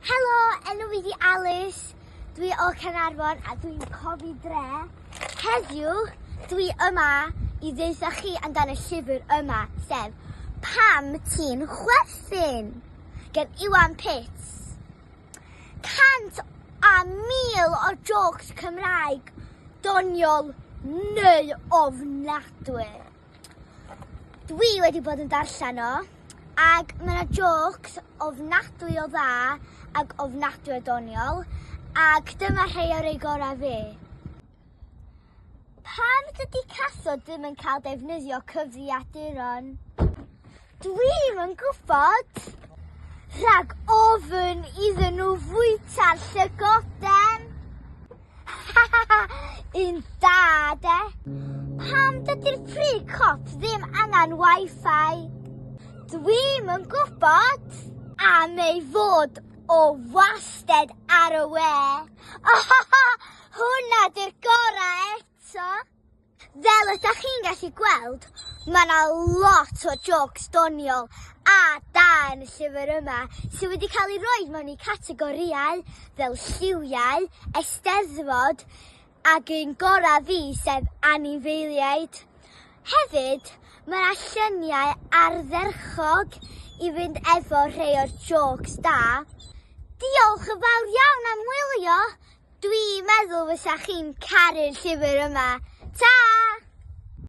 Helo, enw fi di Alice. Dwi o Caernarfon a dwi'n cofi dre. Heddiw, dwi yma i ddeutha chi amdan y llyfr yma, sef Pam ti'n chwerthin? gan Iwan Pitts. 101 o jôcs Cymraeg doniol neu ofnadwy. Dwi wedi bod yn darllen o, ac mae yna jôcs ofnadwy o dda ac ofnadwy o doniol, ac dyma rhai o'r rei gorau fi. Pam dydy cathod ddim yn cael defnyddio cyfrifiaduron? Dwi'm yn gwybod. Rhag ofn iddyn nhw fwyta'r llygoden. Un da, de? Pam dydy'r pry cop ddim angen Wi-Fi? Dwi'm yn gwybod. Am ei fod o wastad ar y we. Hwnna 'di'r gorau eto. Fel ydach chi'n gallu gweld, mae 'na lot o jôcs doniol a da yn y llyfr yma sydd wedi cael eu rhoi mewn i categorïau fel lliwiau, eisteddfod ac un gorau fi sef anifeiliaid. Hefyd, mae 'na lluniau ardderchog i fynd efo rhai o'r jôcs da. Diolch yn fawr iawn am wylio! Dwi'n meddwl fysa chi'n caru'r llyfr yma. Ta!